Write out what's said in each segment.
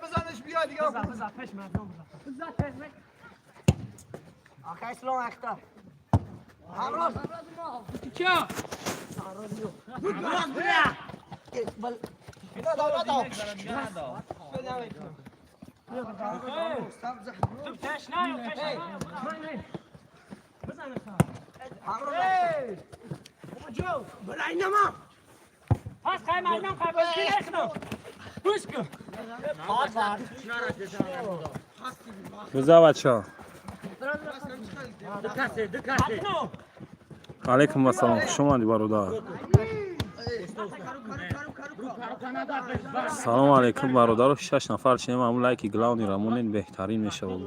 بزنش بیا دیگه بزن پیش مردم بزن بزن. آخه اسلام اختار همراز چا پس خیلی مردم خیلی بازی نکنم. گوش کن. بزا بچه. Алейкум ассалом, хуш омадӣ, бародар. Салому алейкум, бародаро. Шаш нафар чинем, ҳамун лайки главный рамонен, беҳтарин мешавад.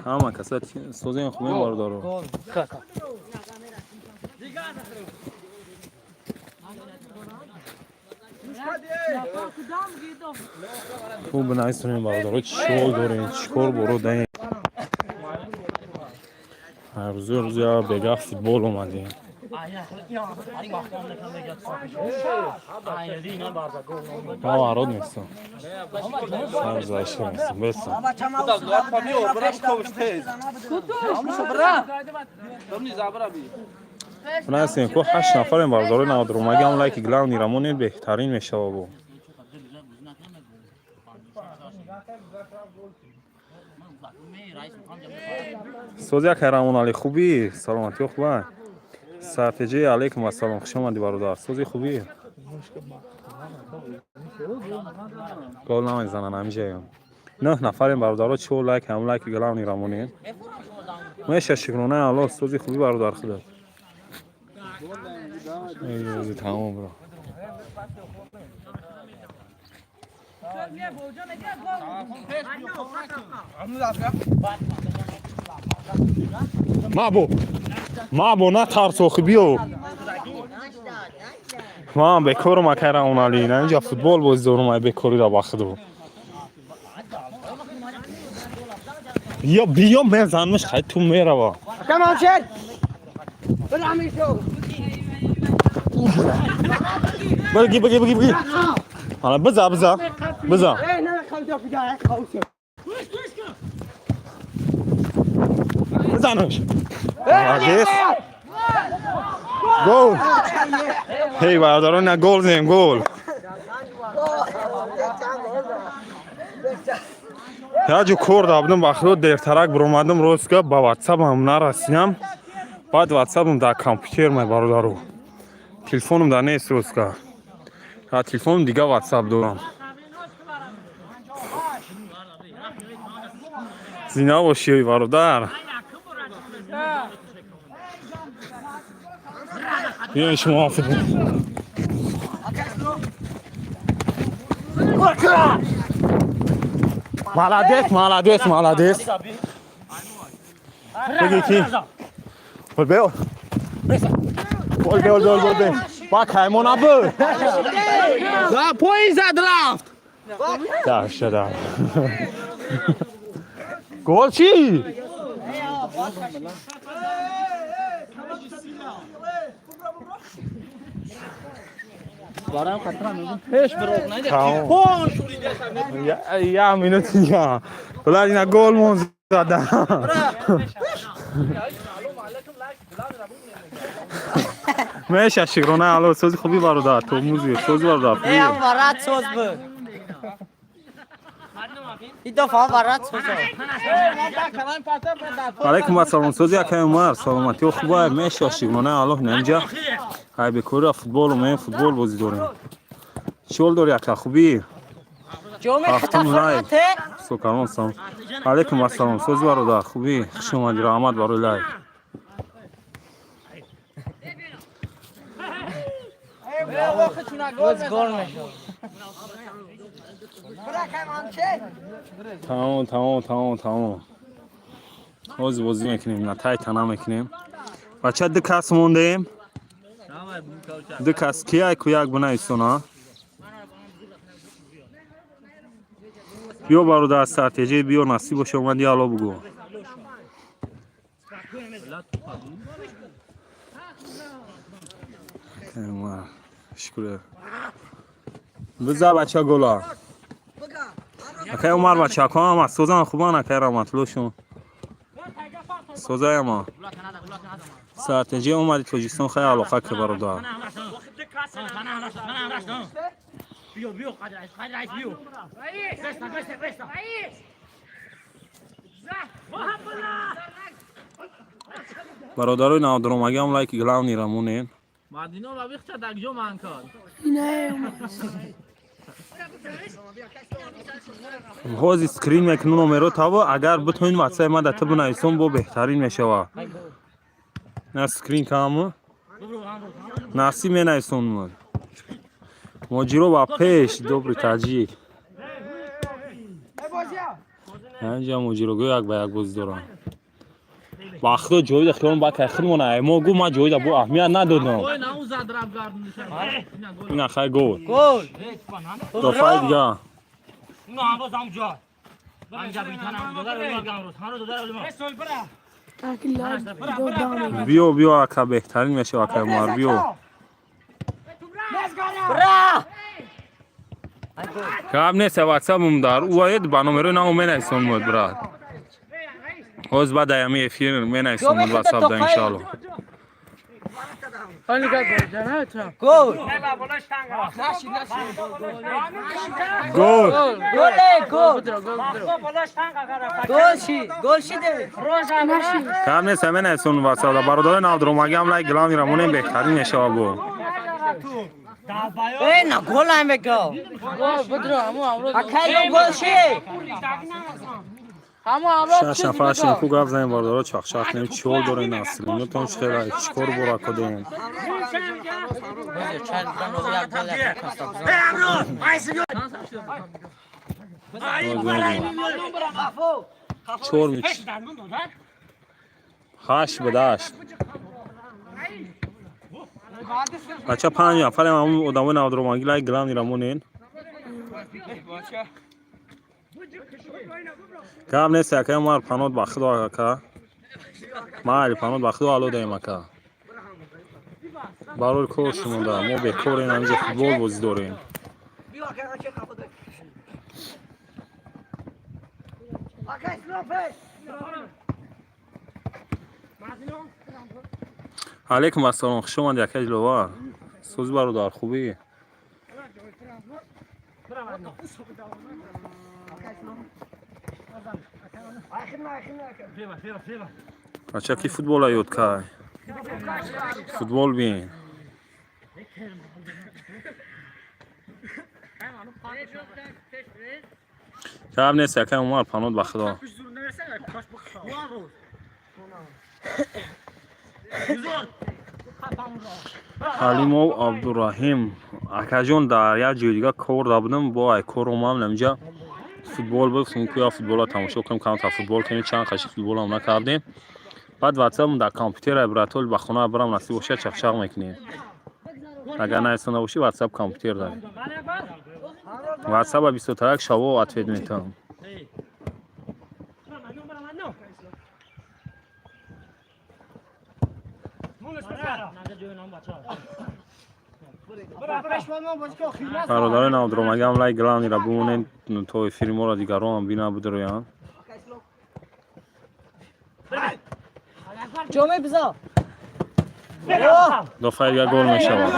Ҳама каса созем, хубем, бародаро. Хуб, бинависонем, бародаро, чӣ шол дорем, чӣ кор боро даем. Ҳар рӯзи рӯзи бега футбол омадем. Ман варод нестам. Сарзашта нестам. Бестам. Бинависем, ко ҳашт нафарем, бародарои навдурумагӣ, ҳам лайки главный рамонем, беҳтарин мешавад бо. Сози акай Рамоналӣ, хубӣ? Саломатиё хуба? Сартеҷи, алейкум ассалом, хуш омадӣ, бародар. Сози, хубӣ? Гол намезананд ҳамиҷаям. Нӯҳ нафарем, бародаро, чо лайк, ҳам лайки главный рамонем. Меша, шукронаи Аллоҳ, сози, хубӣ, бародар, худат. Эй, рӯзи тамом бро. Мабо. Мабо, натарс охи, биё. Ман бекорам, акай Рамоналӣ. На инҷа футбол бозӣ дорум, ай бекориро ба худо. Биё, биё, мезанмш, хай ту мерава. کمان شد برم شو. Бигӣ, бигӣ, бигӣ, бигӣ. Ана биза, биза. Биза. ای نه خالد فیدا خوش. Бизанаш. Молодец. Гол. Ҳей, бародарон, на гол зем, гол. Яҷо кор дабдам, ба худо, дертарак биромадам, рост гап, ба ватсапам нарасидам. Баъд ватсапам дар компютер май, бародаро. Телефонам дар нест, рост гап. Дар телефонам дига ватсап дорам. Зина бошӣ, бародар. Биёед шумо футбол. Молодец, молодец, молодец. Бигӣ ки. Бол бео. Бол бео, бол бол бео. Ба каймо набуд. Да поин зад рафт. Да, шуда. Гол чӣ? Барам хатра мегум пеш биров найда. Тамом. Пон шурида. Я минут я. Вале ина гол мон задам. Меша, шукрона Алло, сози, хуби, бародар, то музи, сози, бародар, хуби. ای هم ورد سوز بود این دفعه هم ورد سوز. Алейкум ассалом, сози, акай Умар, саломатиё хуба? Меша, шукрона Аллоҳ, инҷа ай бекора футбол омаем, футбол бозӣ дорем. Чӣ ҳол дорӣ, ака, хубӣ? جامع Ҳафтум лайк. خطر. Сокалон салом. Алейкум ассалом, сози, бародар, хубӣ? Хуш омадӣ, раҳмат барои лайк. باز گل میشه. Тамом, тамом, тамом, тамом. Ҳозир бозӣ мекунем, на тай тана мекунем. Бача, ду кас мондем. Ду кас кияй ку як бинависона. Биё, бародар, стратегия биё, насиб боша, омади, алло бугӯ. Шукр. Биза, бача, гола. Акай Умар, бачако ҳама созан, хубан, акай Раҳматулло, созаяма. Стратегия омади Тоҷикистон, хай алоқа ки, бародар. Биё, биё, қадр биё. Беста, беста, беста. Бародарои навдаромагиам, лайки главный ра монед. Мадино ва бихча дагҷо ман кор. Ҳозир скрин мекуну номеро таво, агар битонед, ватсапи ман да ту бинависон, бо беҳтарин мешава. На скрин каму насиб менависон. Моҷиро ба пеш, добрый таҷик. Инҷа моҷирогӯ як ба як бозӣ дорам. Ба худо, ҷоида хиёлам ба кай худмона мо гу ман ҷоида бо аҳамият надодам. Ой, на у зад раб гардун. Ина хай, гол. Гол. Дофаи дига. Уно ҳамроз ҳам ҷо. Ҳамҷа битанам додар гамроз. Ҳамроз додар. Биё, биё, ака, беҳтарин мешава, акай Умар, биё. Бра! Гап нест, ватсапам дар уаед ба номерои намо менависон буд, брат. Ҳоз баъд аями эфир менависон буд ватсап да, иншоалло. Гол. Гол. Голе, гол. Гол ши, гол шиде. Гап нест, менависон ватсап да. Бародарои навдуромагиам, лайк главный ра монем, беҳтарин мешава бо. Э, на гол ай мега. Акай, гол ши. Шаш нафар шем ку, гап занем, бародаро, чахчах кунем. Чӣ ҳол дорем, насринотон чӣ хела, чӣ кор бора кодем? Чанд як гол як каста. Чор мич ҳашт ба дашт, бача, панҷ нафарем. Ҳамун одамои навдуромагӣ, лайк главный ра монен. Гап нест, ака Умар, панот ба худо, ака майли, панот ба худо, ало даем, ака. Барои кор шумода мо бекорем, ҳаминҷо футбол бозӣ дорем. Алейкум ассалом, хуш омадӣ, ака Диловар, сӯзи бародар, хубӣ? Бача, ки футбола ёд кай, футбол бин. Гап нест, акай Умар, панот ба худо. Ҳалимов Абдураҳим, акаҷон, дар як ҷои дига кор да будам, бо ай кор омадам, инҷа футбол буд, ку я футбола тамошо кунем, камтар футбол кунем, чанд қаши футболам накардем. Баъд ватсапам дар компютер ай, братол, ба хона барам, насиб бошад, чақчақ мекунем. Агар наисонда бошӣ, ватсап компютер дар ватсапа бистотарак шаво ответ метавам. Бародарои навдуромагиам, лайк главный ра бимонед, то эфири моро дигаронам бина бидроянд. Ҷоме биза. Дофаи дига гол мешавад.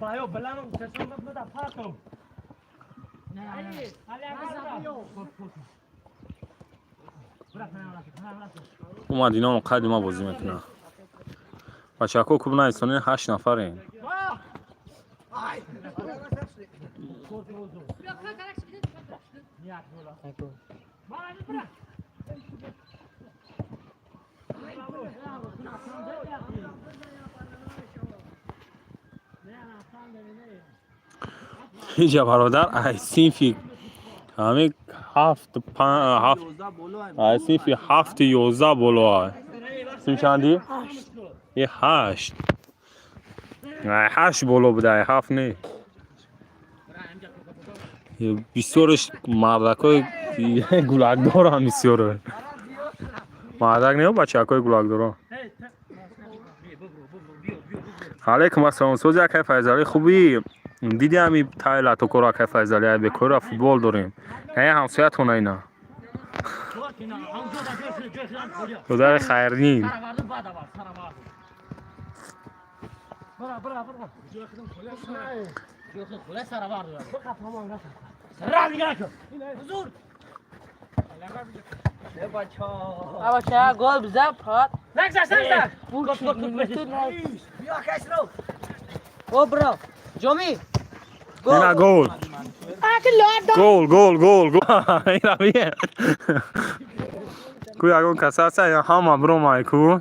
Bayo bilaman, da pato. Омад, ино қадди ма бозӣ мекунад. Бачаҳако, куб наисонед, ҳашт нафарем. Ҳиҷа, бародар, ай синфи Ҳами ҳафт ҳафт ай синфи ҳафти 11 боло. Синф чанди? Е, ҳашт. Ай ҳашт боло буда, ай ҳафт не. Бисёрш мардакои гулакдорам, бисёр мардак не, бачакои гулакдорон. Алейкум ассалом, сози, акай Файзалӣ, хубӣ? Диди, ҳами тай латокоро, акай Файзалӣ, ай бекора футбол дорем. Ай ҳамсоятона ина. Худои хайрнин. بچه گل بزن پات. نگذشت، نگذشت. او برو جامی. Ина гол. Гол, гол, гол, гол. Ина бие. Ку ягон кас аста, я ҳама бромай ку.